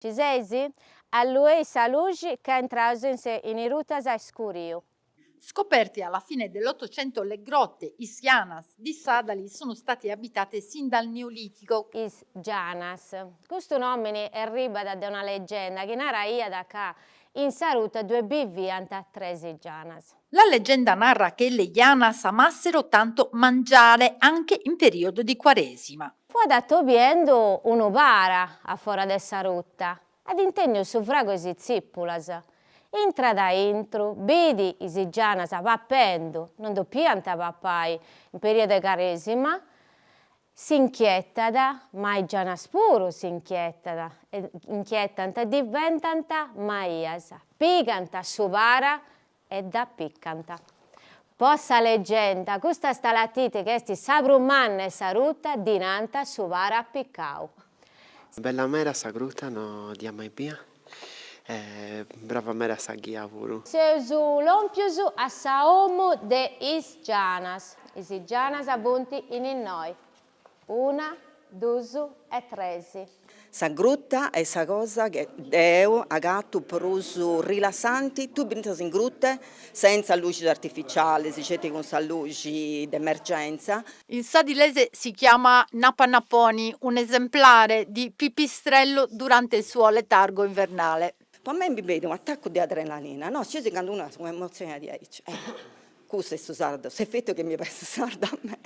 Ci seis? Alluei sa luxi ca intraus in is rutas a iscuriu. Scoperte alla fine dell'Ottocento le grotte, Is Janas, di Sadali sono state abitate sin dal Neolitico. Is Janas. Custu nomini erribat de una leggenda chi naraiat ca in sa ruta ddue biviant tres gianas. La leggenda narra che le Janas amassero tanto mangiare anche in periodo di Quaresima. Fuat atobiendu unu para a fora de sa ruta, at intendiu su fragu 'e is tzipulas. Intrat a intru, bidi is gianas papendu, non dopiant papai in periodu 'e caresima, s'inchietat, ma is gianas puru s'inchietat, inchietant e diventant maias, pigant su para e dd'apicant. Po sa legenda, custa stalatite chi est sa prus manna 'e sa ruta ddi nant su para apicau. Bella meda sa gruta no dd'ia mai bia e brava meda sa ghia puru. Seus lompius a sa 'omu de is gianas. Is gianas funt in innoi. Una, dus e tres. Sa gruta est sa cosa che deu agatu prus rilassanti, tui brintas in gruta senza luxis artificialis, sceti cun sa luxi de emergenza. In sadilese si chiama Napanaponi, un esemplare di pipistrello durante il suo letargo invernale. Po mei mi benit un'atacu de adrenalina, no, sciesi candu unu at un'emotzioni diaici, custu est su sardu, s'efetu chi mi fait su sardu a mei.